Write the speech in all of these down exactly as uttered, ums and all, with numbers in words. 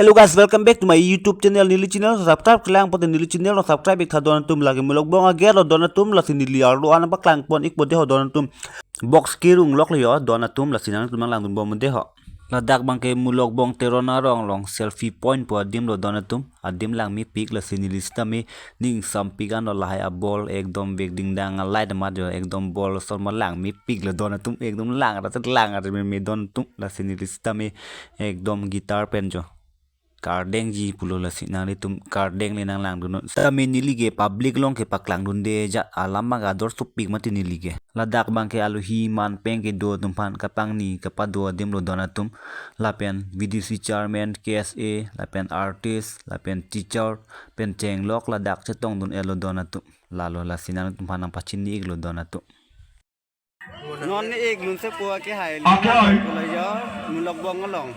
Hello guys, welcome back to my YouTube channel, neli channel subscribe klemkle pote neli channel subscribe ik tha don atum. Lake Mulokbong ager lo don atum, lasi neli arlo an paklang pon ikpo deho don atum. Box kerung lok le yo don atum, lasi nangtum nanglang dun bom deho. Ladak abangke Mulokbong Teron arong along selfie point pu adim lo don atum. Adim langmepik, lasi neli sitame ning sampik an lo, lahai abol ekdom vek dingdang a light amat jo, ekdom bol son ma langmepik lo don atum, ekdom lang ra lang ra meme don atum, lasi neli sitame ekdom guitar pen jo kardengji pulo, lasi nanglitum kardeng le nanglang dun non. Sitame neli ke public along ke paklang dunde ja, alam abang ador supik mati neli ke. Ladak abangke alohi man pen kedo atum aphan kapangni kapado adim lo don atum. Lapen V D C chairman, K S A, lapen artist, lapen teacher pen chenglok ladak chetong dun-et lo don atum. Lalo, lasi nangtum aphan nangpachini ik lo don atum. Non ni ik lunse po ke hai. Akai. Kula yo Mulokbong along.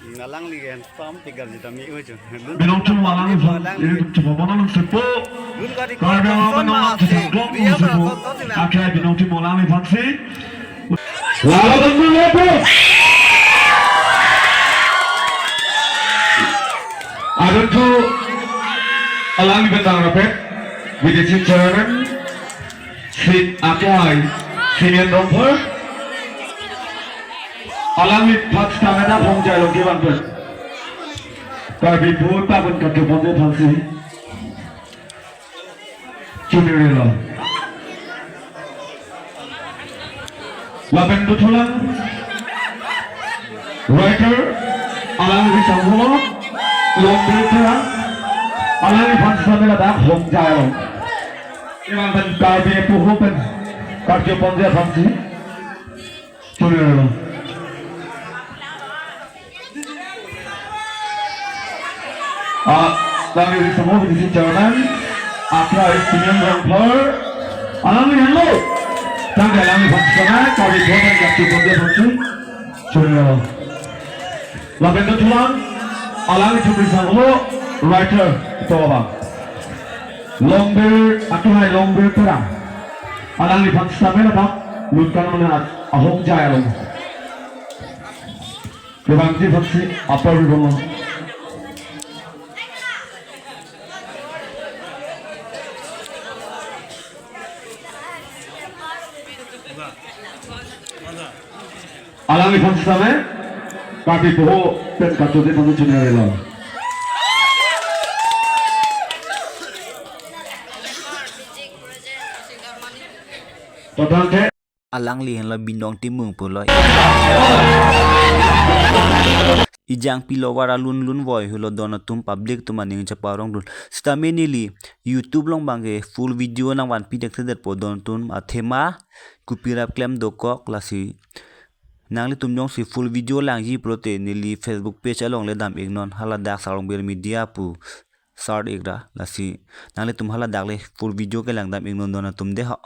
Alangli handsome figure jita mi uju. Binong Timung alangliphan, alang. Ini cuma mana nang sepo. Lun kari Karena kau mana son nang ma sepo, ase. Dia sepo. Akai Binong Timung alangliphan si. Lalo tentu lepo. Adon tu alangli bentang rapet. V D C chairman. Si akai, Simeon Rongphar. Alangliphan sitame ta hongjai along kevan pen. Karbi Phu ta pen kachepon de aphan si. Chunire lo. Lapen dothulang. Writer, alangli sangho, Longbir Terang, alangliphan sitame ladak hongjai along. Iman pen Karbi Phu pen, Karbi Ponja aphan si, chunire lo. Ah, alangli sangho V D C chairman, akai Simeon Rongphar, alangli henlo, tangka alangliphan sitame, Karbi Phu pen Karbi Ponja aphan si, chunire lo. Lapen dothulang, alangli chumri sangho, writer, ito abang. Longbir, akai Longbir Terang. Alangliphan sitame ladak, lun kan mana ahongjai along. Kevangji aphan si, apar bibong. Alangliphan sitame, Karbi Phu pen kachode panu chunire lo. Totang ke. Alangli henlo Binong Timung pulo. Ejang pilo vara lun lun voi hulo don atum, public atum aning cheparong dun. Sitame neli YouTube along abangke full video nangvanpi dekthedet po don atum, athema kopirap klem dokok, lasi nanglitum jongsi full video langji pulote neli Facebook page along le dam ik non, haladak Sarong Bir Media pu search ik ra, lasi nanglitum haladak le full video kelang dam ik non don atum deho.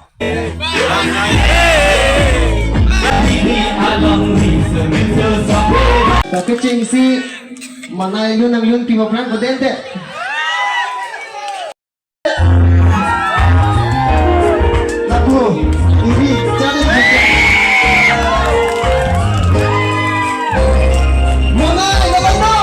Kachingsi manai lun nanglun pi ma phrang ko dente. Lapu, iri, jadi. Manai, manai, manai.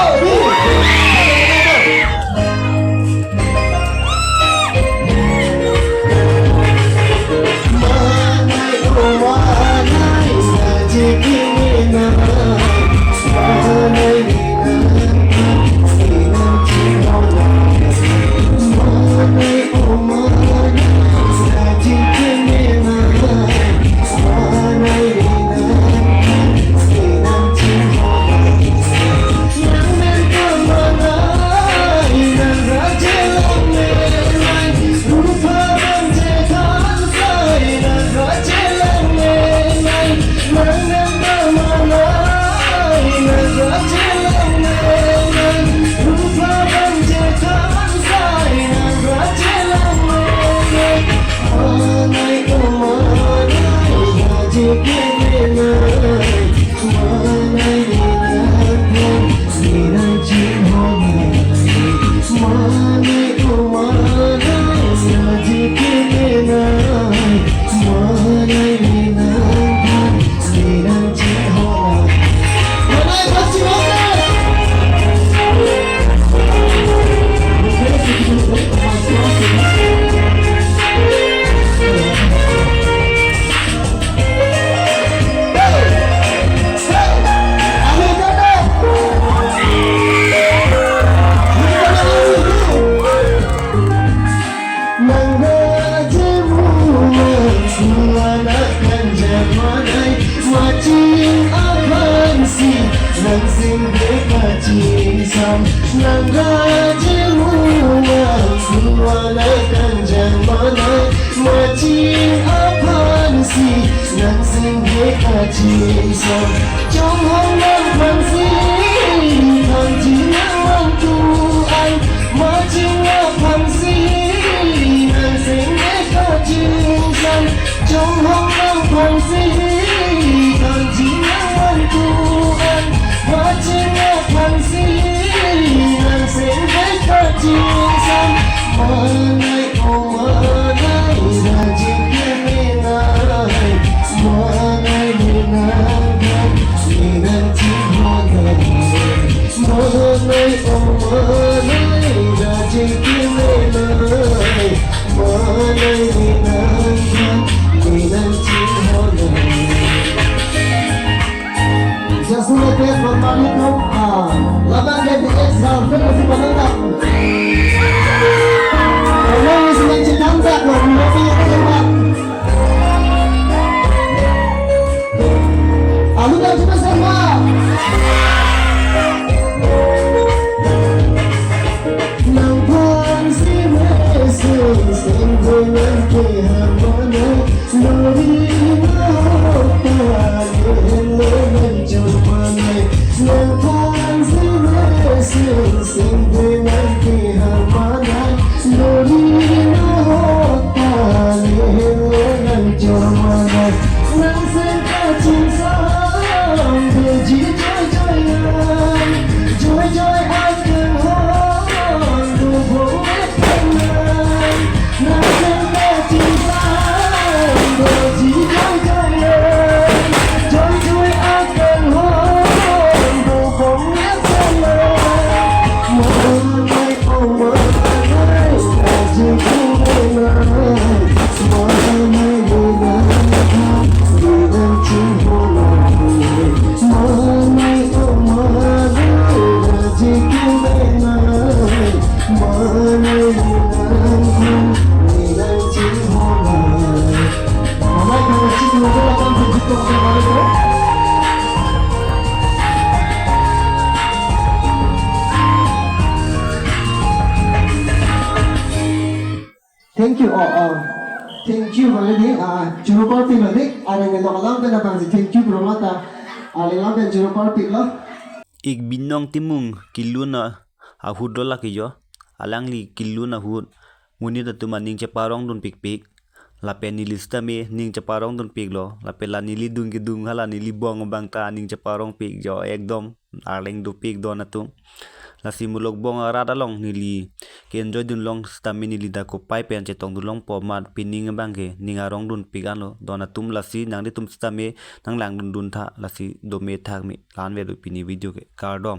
Nang raji munang suala kanjang manai, maching aphansi nang sengge kachingsam. Chonghong nang phansi, thanji nang mantuan, maching aphansi nang sengge kachingsam. Chonghong nang phansi, thanji nang mantuan, maching aphansi nang sengge kachingsam. Manai o manai, raji kemenai, manai menang, menang chinghonai. Manai o manai, raji kemenai, manai menang, menang chinghonai. Just like that, one minute, no? Ah, laban dia di exhale, kan masih panangkap. Kalau yang sedang cekangkap, no, no, no, no, no. Alu dah cuma sama. Nang phansi meseng seng dengan kehamana. Lori na hota lehen lo nang chormana. Nang phansi meseng seng dengan kehamana. Lori na hota lehen lo nang chormana. Nang seng kachingsam doji joijoi an. Joijoi akanghon do bong et penang. Nang seng kachingsam doji joijoi an. Joijoi akanghon do bong et penang. Manai o manai, raji kemenai. Manai menang, menang chinghonai. Manai o manai, raji kemenai. Manai menang, menang chinghonai. Manai menang chinghonai, laban penjipok ke manai ko. Thank you. Oh, oh. Thank you, Bang Lady. Ah, choro parpiklo, dik. Areng kedok alam pen abangsi thank you, Promata. Areng alam pen choro parpiklo. Ik Binong Timung kelun ahut do lake jo. Alangli kelun ahut monit atum aning cheparongdun pikpik. Lapen neli sitame ning cheparongdun piklo. Lapen la neli dung kedung hala neli bong abang ta ning cheparong pik jo. Ekdom arleng dopik don atum. Lasi muluk bong arat along neli ke-enjoy dunlong sitame neli dak kopai pen chetongdunlongpo amat pining abang ke ning arongdun pik anlo don atum. Lasi nanglitum sitame nanglangdundun tha, lasi dome thakme. La-an vet pini video ke, kardom.